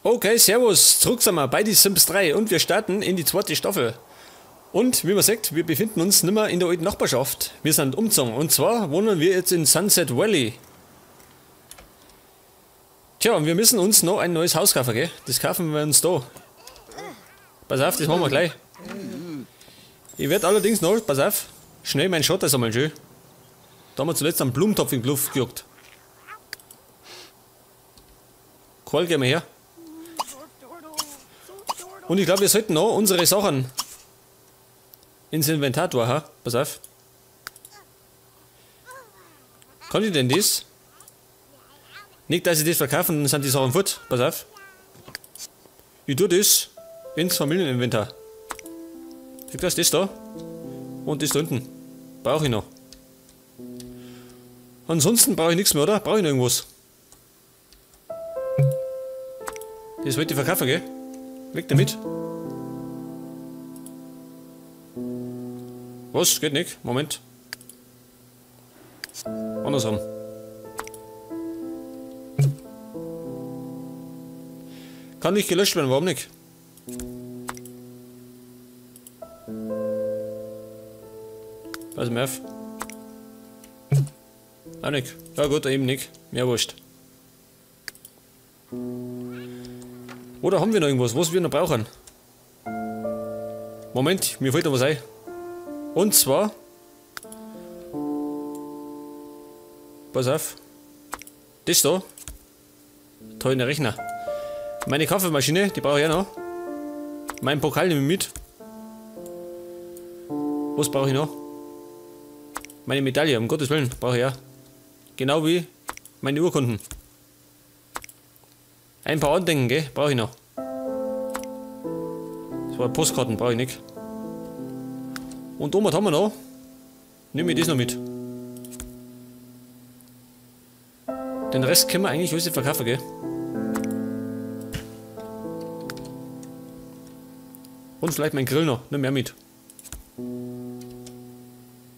Okay, servus, zurück sind wir bei die Sims 3 und wir starten in die zweite Staffel. Und wie man sieht, wir befinden uns nicht mehr in der alten Nachbarschaft. Wir sind umgezogen und zwar wohnen wir jetzt in Sunset Valley. Tja, und wir müssen uns noch ein neues Haus kaufen, gell? Das kaufen wir uns da. Pass auf, das machen wir gleich. Ich werde allerdings noch, pass auf, schnell meinen Schotter sammeln, schön. Da haben wir zuletzt einen Blumentopf in die Luft gejagt. Karl, geh mal her. Und ich glaube, wir sollten noch unsere Sachen ins Inventar tun, ha? Pass auf. Kann ich denn das? Nicht, dass ich das verkaufe, dann sind die Sachen fort. Pass auf. Ich tue das ins Familieninventar. Siehst du das? Das da? Und das da unten. Brauche ich noch. Ansonsten brauche ich nichts mehr, oder? Brauche ich noch irgendwas? Das wollte ich verkaufen, gell? Weg damit. Was? Geht nicht. Moment. Andersrum. Kann nicht gelöscht werden, warum nicht? Pass mal auf. Auch nicht. Ja gut, eben nicht. Mir wurscht. Oder haben wir noch irgendwas, was wir noch brauchen? Moment, mir fällt noch was ein. Und zwar... Pass auf. Das da. Toller Rechner. Meine Kaffeemaschine, die brauche ich auch noch. Mein Pokal nehme ich mit. Was brauche ich noch? Meine Medaille, um Gottes Willen, brauche ich auch. Genau wie meine Urkunden. Ein paar Andenken, gell? Brauche ich noch. Das war Postkarten, brauche ich nicht. Und oben haben wir noch. Nehme ich das noch mit. Den Rest können wir eigentlich alles verkaufen, gell? Und vielleicht mein Grill noch. Nimm mehr mit.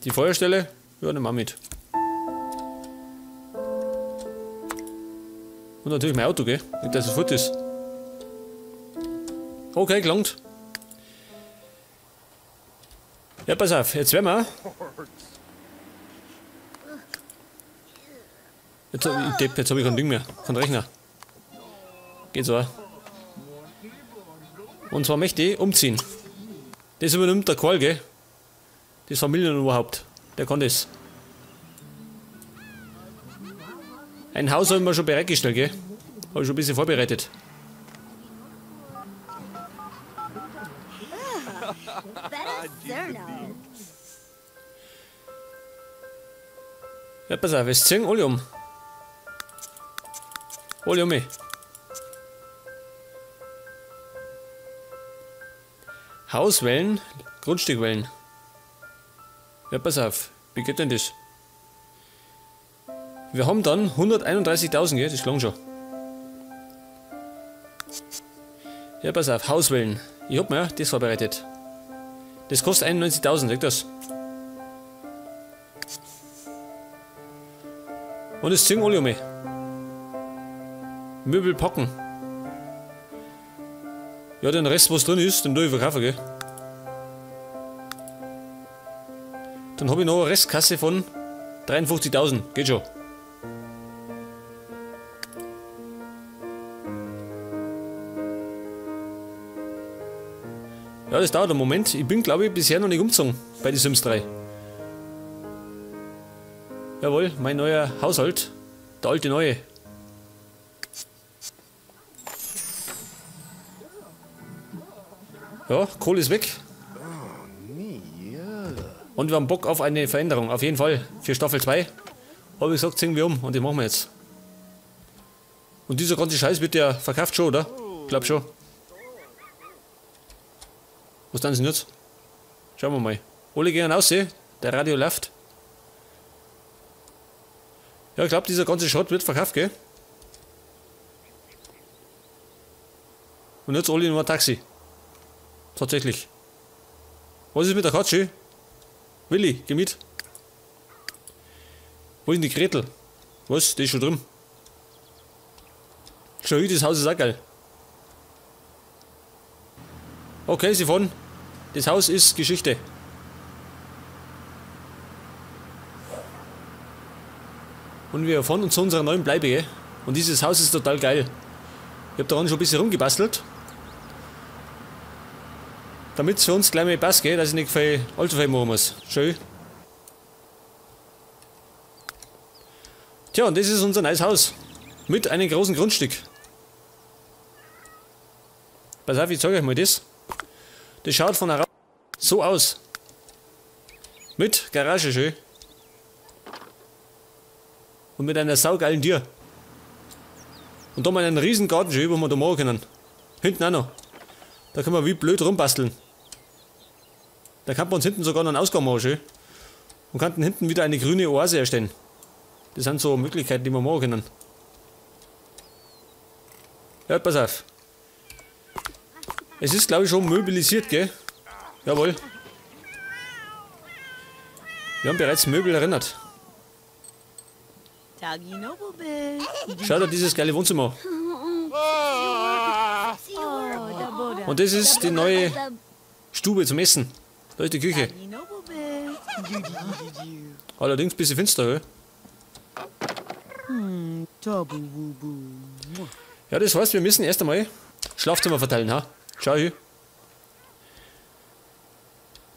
Die Feuerstelle? Ja, nimm auch mit. Und natürlich mein Auto, gell? Nicht, dass es fort ist. Okay, gelangt. Ja, pass auf, jetzt werden wir. Jetzt, ich depp, jetzt habe ich kein Ding mehr. Kein Rechner. Geht so. Und zwar möchte ich umziehen. Das übernimmt der Karl, gell? Das Familienoberhaupt. Der kann das. Ein Haus haben wir schon bereitgestellt, gell? Habe ich schon ein bisschen vorbereitet. Ja, pass auf, es ziehen alle um. Alle um mich. Haus wählen, Grundstück wählen. Ja, pass auf, wie geht denn das? Wir haben dann 131.000, gell? Das klang schon. Ja, pass auf, Haus wählen. Ich hab mir das vorbereitet. Das kostet 91.000, seht das? Und es ziehen alle um mich. Möbel packen. Ja, den Rest, was drin ist, den tue ich verkaufen, gell? Dann habe ich noch eine Restkasse von 53.000. Geht schon. Ja, das dauert einen Moment. Ich bin, glaube ich, bisher noch nicht umgezogen bei den Sims 3. Jawohl, mein neuer Haushalt. Der alte neue. Ja, Kohle ist weg. Und wir haben Bock auf eine Veränderung, auf jeden Fall. Für Staffel 2. Habe ich gesagt, ziehen wir um und das machen wir jetzt. Und dieser ganze Scheiß wird ja verkauft schon, oder? Glaub schon. Was tun sie denn jetzt? Schauen wir mal. Alle gehen raus, der Radio läuft. Ja, ich glaube, dieser ganze Schrott wird verkauft, gell? Und jetzt alle nur ein Taxi. Tatsächlich. Was ist mit der Katze? Willi, geh mit. Wo ist denn die Gretel? Was? Die ist schon drin. Schau, das Haus ist auch geil. Okay, sie fahren. Das Haus ist Geschichte. Und wir fahren zu unserer neuen Bleibe, gell? Und dieses Haus ist total geil. Ich hab daran schon ein bisschen rumgebastelt. Damit es für uns gleich mal passt, gell? Dass ich nicht viel, allzu viel machen muss. Schön. Tja, und das ist unser neues Haus. Mit einem großen Grundstück. Pass auf, ich zeige euch mal das. Das schaut von heraus so aus. Mit Garage, schön. Und mit einer saugeilen Tür. Und da mal einen riesen Garten, schön, wo wir da machen können. Hinten auch noch. Da können wir wie blöd rumbasteln. Da kann man uns hinten sogar noch einen Ausgang machen, schön. Und könnten hinten wieder eine grüne Oase erstellen. Das sind so Möglichkeiten, die wir machen können. Ja, pass auf. Es ist, glaube ich, schon möbilisiert, gell? Jawohl. Wir haben bereits Möbel erinnert. Schau dir dieses geile Wohnzimmer an. Und das ist die neue Stube zum Essen. Da ist die Küche. Allerdings ein bisschen finster, gell? Ja, das heißt, wir müssen erst einmal Schlafzimmer verteilen, ha? Schau hier.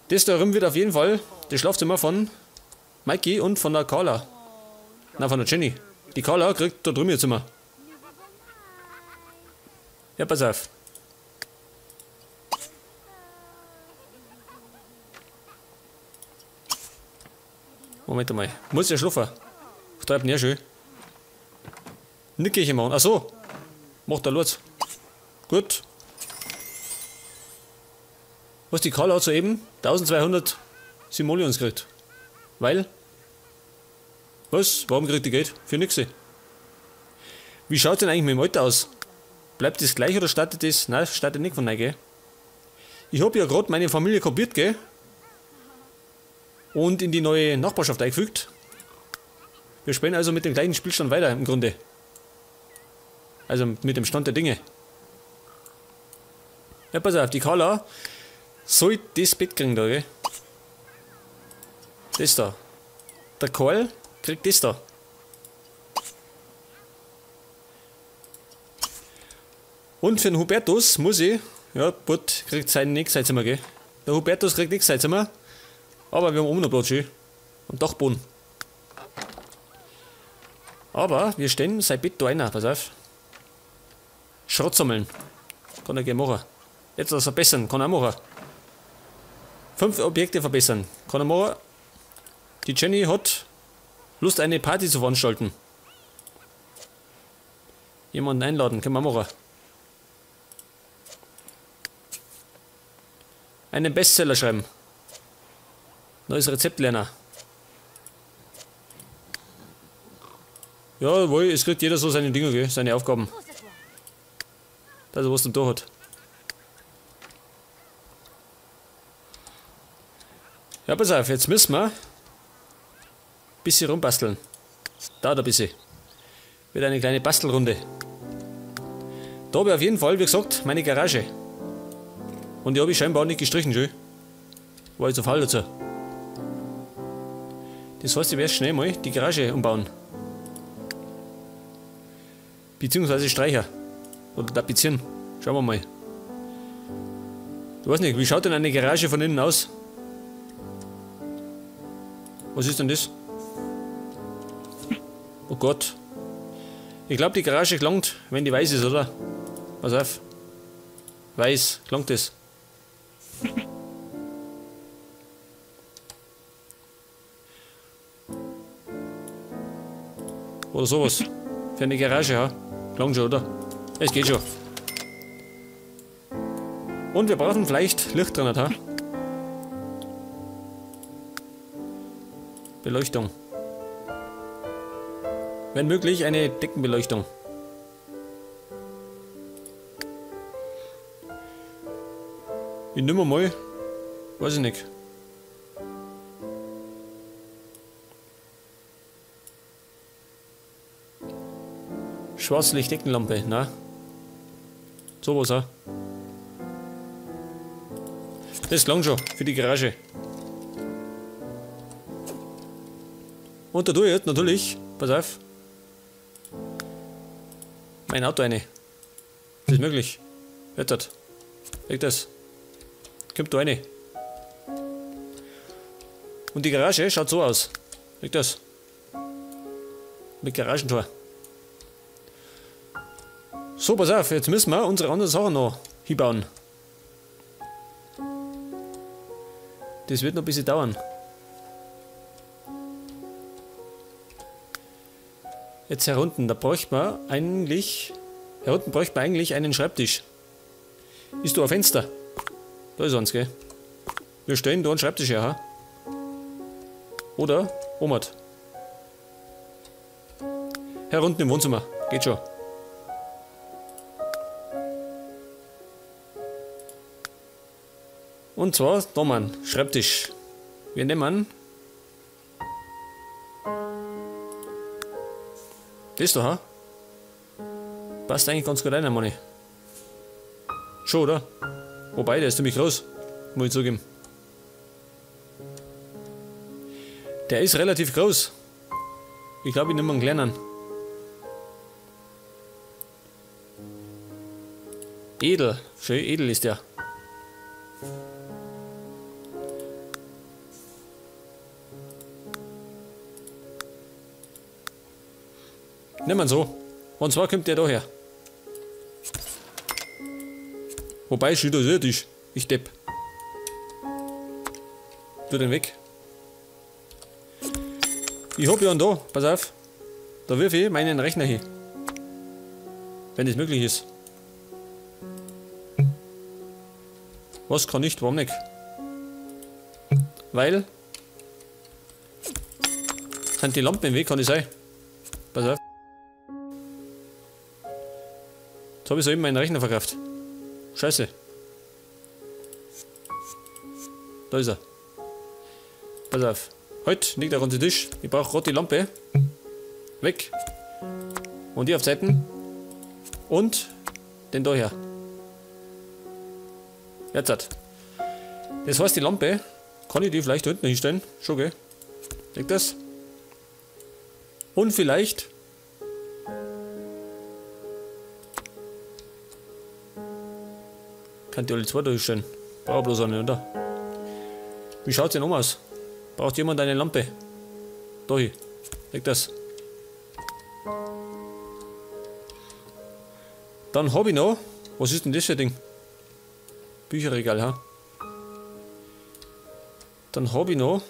Das da rum wird auf jeden Fall das Schlafzimmer von Mikey und von der Carla. Na, von der Jenny. Die Carla kriegt da drüben ihr Zimmer. Ja, pass auf. Moment einmal. Muss ja schlafen. Treibt nicht schön. Nickerchen machen. Ach so. Macht der Lutz. Gut. Was die Carla hat soeben 1200 Simoleons gekriegt. Weil? Was? Warum kriegt die Geld? Für nix. Wie schaut denn eigentlich mit dem Alter aus? Bleibt das gleich oder startet das? Nein, startet nicht von neu, gell? Ich hab ja gerade meine Familie kopiert, gell? Und in die neue Nachbarschaft eingefügt. Wir spielen also mit dem gleichen Spielstand weiter im Grunde. Also mit dem Stand der Dinge. Ja, pass auf, die Carla soll das Bett kriegen da, gell? Das da. Der Karl kriegt das da. Und für den Hubertus muss ich, ja, gut, kriegt sein nächstes Zimmer, gell? Der Hubertus kriegt nichts sein Zimmer. Aber wir haben oben noch Platz, schön. Am Dachboden. Aber wir stellen sein Bett da rein, pass auf. Schrott sammeln. Kann er gerne machen. Jetzt was verbessern, kann er auch machen. 5 Objekte verbessern, kann er machen. Die Jenny hat Lust, eine Party zu veranstalten. Jemanden einladen, können wir machen. Einen Bestseller schreiben. Neues Rezept lernen. Jawohl, es kriegt jeder so seine Dinge, gell? Seine Aufgaben. Dass er was zum Tor hat. Ja, pass auf, jetzt müssen wir ein bisschen rumbasteln. Dauert ein bisschen. Wird eine kleine Bastelrunde. Da habe ich auf jeden Fall, wie gesagt, meine Garage. Und die habe ich scheinbar nicht gestrichen, schön. War ich zu faul dazu. Das heißt, ich werde schnell mal die Garage umbauen. Beziehungsweise streicher. Oder tapezieren. Schauen wir mal. Ich weiß nicht, wie schaut denn eine Garage von innen aus? Was ist denn das? Oh Gott. Ich glaube, die Garage klangt, wenn die weiß ist, oder? Pass auf. Weiß, klangt das. Oder sowas. Für eine Garage, ja. Klangt schon, oder? Es geht schon. Und wir brauchen vielleicht Licht drin, ha? Beleuchtung. Wenn möglich, eine Deckenbeleuchtung. Ich nehme mal. Weiß ich nicht. Schwarzlicht-Deckenlampe, na? Sowas auch. Das langt schon für die Garage. Und da tue ich jetzt natürlich, pass auf, mein Auto rein. Das ist möglich. Jetzt. Leg das. Kommt da rein. Und die Garage schaut so aus. Leg das. Mit Garagentor. So, pass auf, jetzt müssen wir unsere anderen Sachen noch hinbauen. Das wird noch ein bisschen dauern. Jetzt hier unten, da bräuchte man eigentlich... Hier unten bräuchte man eigentlich einen Schreibtisch. Ist da ein Fenster? Da ist eins, gell? Wir stellen da einen Schreibtisch her, ha? Oder? Omert. Hier unten im Wohnzimmer. Geht schon. Und zwar, da Mann, Schreibtisch. Wir nehmen das da, ha? Passt eigentlich ganz gut rein, Manni. Schon, oder? Wobei, der ist ziemlich groß, muss ich zugeben. Der ist relativ groß. Ich glaube, ich nehme einen kleinen. Edel. Schön edel ist der. Nehmen wir ihn so. Und zwar kommt der da her. Wobei, steht da ist der Tisch. Ich depp. Tu den weg. Ich hab ja einen da. Pass auf. Da wirf ich meinen Rechner hin. Wenn das möglich ist. Was kann nicht? Warum nicht? Weil sind die Lampen im Weg, kann ich sein. Pass auf. Jetzt habe ich soeben meinen Rechner verkauft. Scheiße. Da ist er. Pass auf. Heute liegt er unter den Tisch. Ich brauche gerade die Lampe. Weg. Und die auf Seiten. Und den da her. Jetzt hat. Das heißt, die Lampe, kann ich die vielleicht da hinten hinstellen? Schon, gell? Liegt das? Und vielleicht kann die alle zwei da hinstellen. Brauche bloß eine, oder? Wie schaut's denn um aus? Braucht jemand eine Lampe? Da hier. Liegt das. Dann hab ich noch. Was ist denn das für ein Ding? Bücherregal, ha? Dann hab ich noch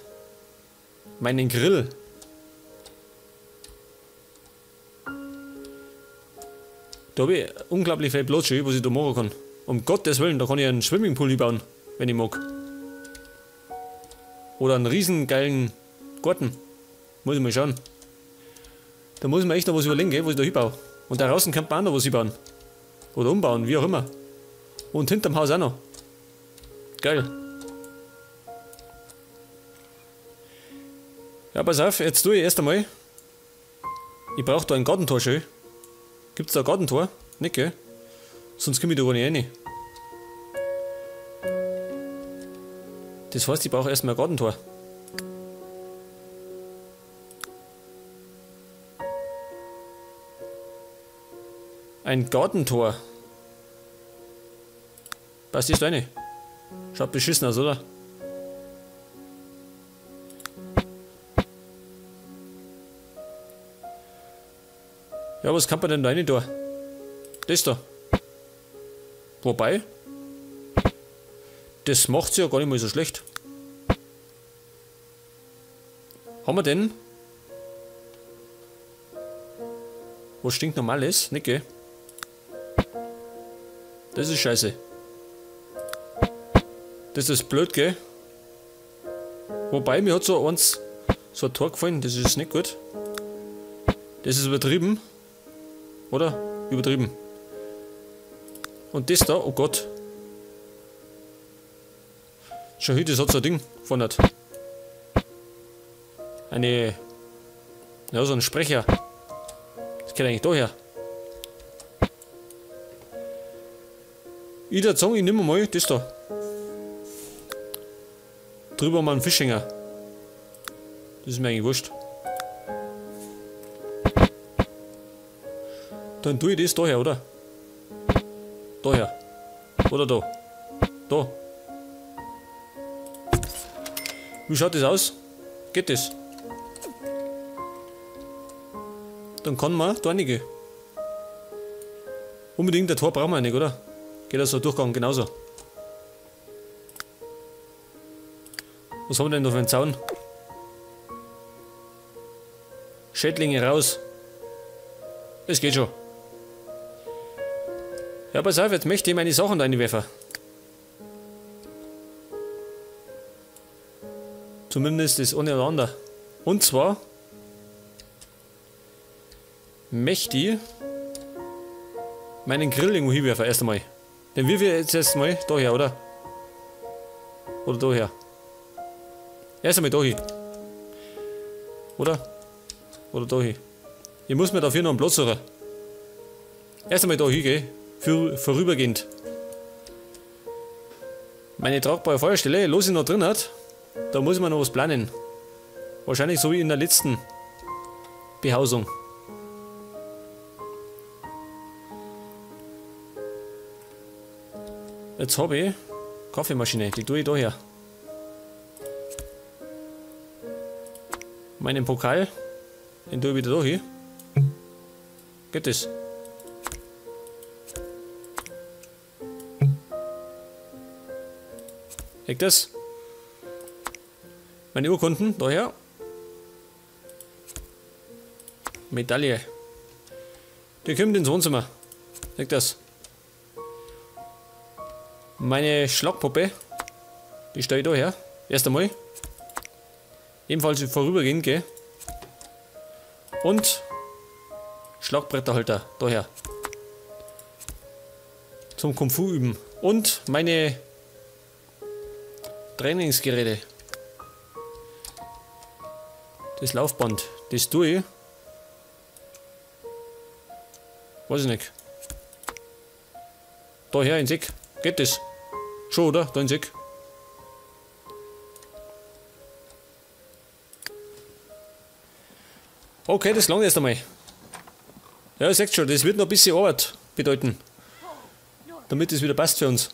meinen Grill. Da habe ich unglaublich viel Platz, was ich da machen kann. Um Gottes Willen, da kann ich einen Swimmingpool bauen, wenn ich mag. Oder einen riesengeilen Garten. Muss ich mal schauen. Da muss man echt noch was überlegen, gell, was ich da hinbaue. Und da draußen kann man auch noch was hinbauen. Oder umbauen, wie auch immer. Und hinterm Haus auch noch. Geil. Ja, pass auf, jetzt tue ich erst einmal. Ich brauche da ein Gartentor schön. Gibt's da ein Gartentor? Nicht, gell? Sonst komme ich da gar nicht rein. Das heißt, ich brauche erstmal ein Gartentor. Ein Gartentor. Passt das da rein? Schaut beschissen aus, oder? Ja, was kann man denn da rein tun? Das da. Wobei, das macht sie ja gar nicht mal so schlecht. Haben wir denn? Was stinknormal ist? Nicht, gell? Das ist scheiße. Das ist blöd, gell? Wobei, mir hat so eins, so ein Tor gefallen, das ist nicht gut. Das ist übertrieben. Oder? Übertrieben. Und das da, oh Gott. Schau hier, das hat so ein Ding von der. Eine. Ja, so ein Sprecher. Das geht eigentlich da her. Ich würde sagen, ich nehme mal das da. Drüber mal einen Fischhänger. Das ist mir eigentlich wurscht. Dann tue ich das daher, oder? Daher. Oder da. Da. Wie schaut das aus? Geht das? Dann kann man da reingehen. Unbedingt ein Tor brauchen wir nicht, oder? Geht also Durchgang genauso. Was haben wir denn da für einen Zaun? Schädlinge raus. Das geht schon. Ja, pass auf, jetzt möchte ich meine Sachen da reinwerfen. Zumindest das eine oder andere. Und zwar möchte ich meinen Grill irgendwo hinwerfen, erst einmal. Den wirf ich jetzt erstmal daher, oder? Oder daher. Erst einmal da hin. Oder? Oder da hin. Ich muss mir dafür noch einen Platz suchen. Erst einmal da hin, gell? Für, vorübergehend. Meine tragbare Feuerstelle, los ich noch drin hat, da muss man noch was planen. Wahrscheinlich so wie in der letzten Behausung. Jetzt habe ich Kaffeemaschine, die tue ich da her. Meinen Pokal, den tue ich wieder da hin. Geht das? Geht das? Meine Urkunden, daher. Medaille. Die kommt ins Wohnzimmer. Geht das? Meine Schlagpuppe, die stelle ich da her. Erst einmal. Ebenfalls vorübergehend, gell? Und Schlagbretterhalter, daher. Zum Kung Fu üben. Und meine Trainingsgeräte. Das Laufband, das tue ich. Weiß ich nicht. Daher ins Eck. Geht das? Schon, oder? Da ins Eck. Okay, das langt erst einmal. Ja, ihr seht schon, das wird noch ein bisschen Arbeit bedeuten. Damit es wieder passt für uns.